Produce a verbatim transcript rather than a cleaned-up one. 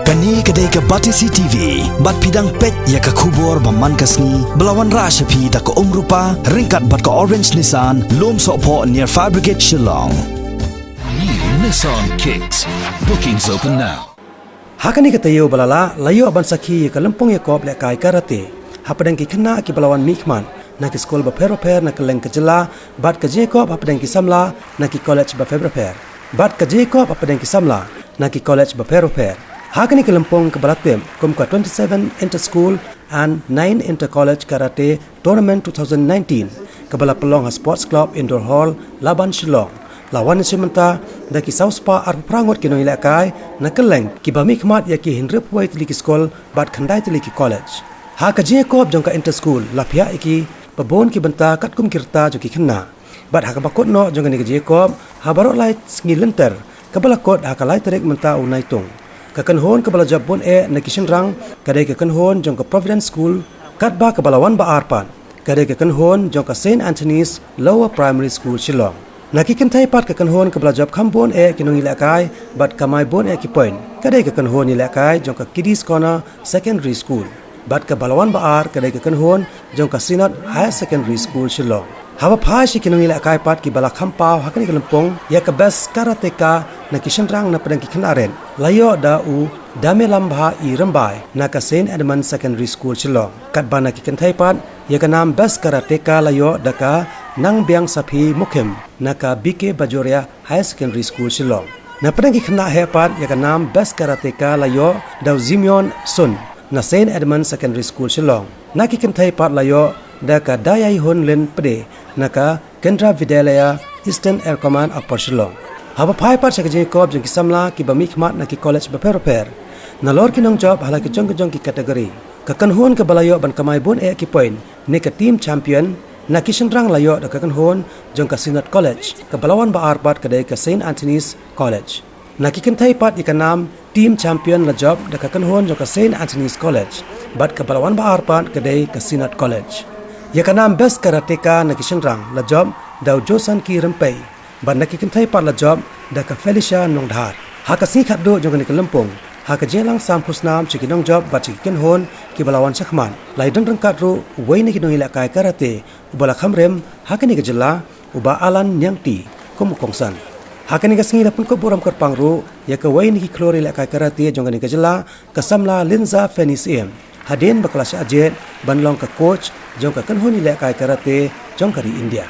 Kane ka dei ka Batesi T V, bad phi dang peit ïa ka khubor ba man ka sngi, ba la wanrah sha phi da ka Umrupa, ryngkat bad ka Orange Nissan, Lumsohphoh near Fire Brigade Shillong. New Nissan Kicks. Bookings open now. Ha kane ka taïew ba la lah, la ïoh ban sakhi ïa ka lympung ïakop lehkai karate hapdeng ki khynnah kiba la wan mihkhmat na ki skul bapher bapher na kylleng ka jylla, bad ka jingïakop hapdeng ki samla na ki college bapher bapher. Bad ka jingïakop hapdeng ki samla na ki college bapher bapher. Ha kane ka lympung kaba la tip kum ka twenty-seven Inter School and nine Inter College Karate Tournament two thousand nineteen, kaba la pynlong ha Sports Club Indoor Hall, Laban, Shillong, la wan shim bynta da ki saw spah arphew phra ngut ki nongïalehkai na kylleng kiba mihkhmat ïa ki hynriewphew wei tylli ki skul bad khyndai tylli ki college. Ha ka jingïakop jong ka Inter School, la phiah ïa ki ba bun ki bynta katkum ki rta jong ki khynnah. Bad ha kaba kut noh jong kane ka jingïakop, ha baroh lai sngi lynter, kaba la kut ha ka lai tarik mynta u Naitung, ka kynhun kaba la jop bun eh na ki shynrang ka dei ka kynhun jong ka Providence School, katba kaba la wan ba ar pat ka dei ka kynhun jong ka Saint Anthony's Lower Primary School, Shillong. Na ki kynthei pat, ka kynhun kaba la jop kham bun eh ki nongïalehkai bad kamai bun eh ki point ka dei ka kynhun ïalehkai jong ka Kiddies Corner Secondary School. Bad kaba la wan ba ar ka dei ka kynhun jong ka Synod Higher Secondary School, Shillong. Haba phai sha ki nongïalehkai pat kiba la kham paw ha kane ka lympung ïa ka Best Karateka na ki shynrang napdeng ki khynnah rit, la ïoh da u Damelambha E Rymbai na ka Saint Edmund Secondary School, Shillong. Katba na ki kynthei pat, ïa ka nam Best Karateka la ïoh da ka Nangbiang Saphi Mukhim na ka B K Bajoria Higher Secondary School, Shillong. Napdeng ki khynnah heh pat, ïa ka nam Best Karateka la ïoh da u Jimion Sun na Saint Edmund Secondary School, Shillong. Na ki kynthei pat la ïoh da ka Dayaihun Lin Pde na ka Kendra Vidyalaya Eastern Air Command, Upper Shillong. Haba phai pat sha ka jingïakop jong ki samla kiba mihkhmat na ki college bapher bapher, nalor ki nongjop ha la ki jong ki jong ki category, ka kynhun kaba la ïoh ban kamai bun eh ki point ne ka team champion na ki shynrang la ïoh da ka kynhun jong ka Synod College, kaba la wan ba ar pat ka dei ka Saint Anthony's College. Na ki kynthei pat, ïa ka nam team champion la jop da ka kynhun jong ka Saint Anthony's College, bad kaba la wan ba ar pat ka dei ka Synod College. Ïa ka nam Best Karateka na ki shynrang la jop da u Josanki Rympei, bad na ki kynthei pat la jop da ka Felicia Nongdhar. Ha ka sngi khatduh jong kane ka lympung, ha ka jingïalang sam khusnam sha ki nongjop bad sha ki kynhun kiba la wan shakhmat, la ïadon ryngkat ruh uwei na ki nongïalehkai karate uba la kham rim ha kane ka jylla, u Bah Alan Niangti, kum u kongsan. Ha kane ka sngi la pynkup burom kyrpang ruh ïa kawei na ki khlur ïalehkai karate jong kane ka jylla, ka samla Linza Fanny Syiem, hadien ba ka la shah jied ban long ka coach jong ka kynhun ïalehkai karate jong ka ri India.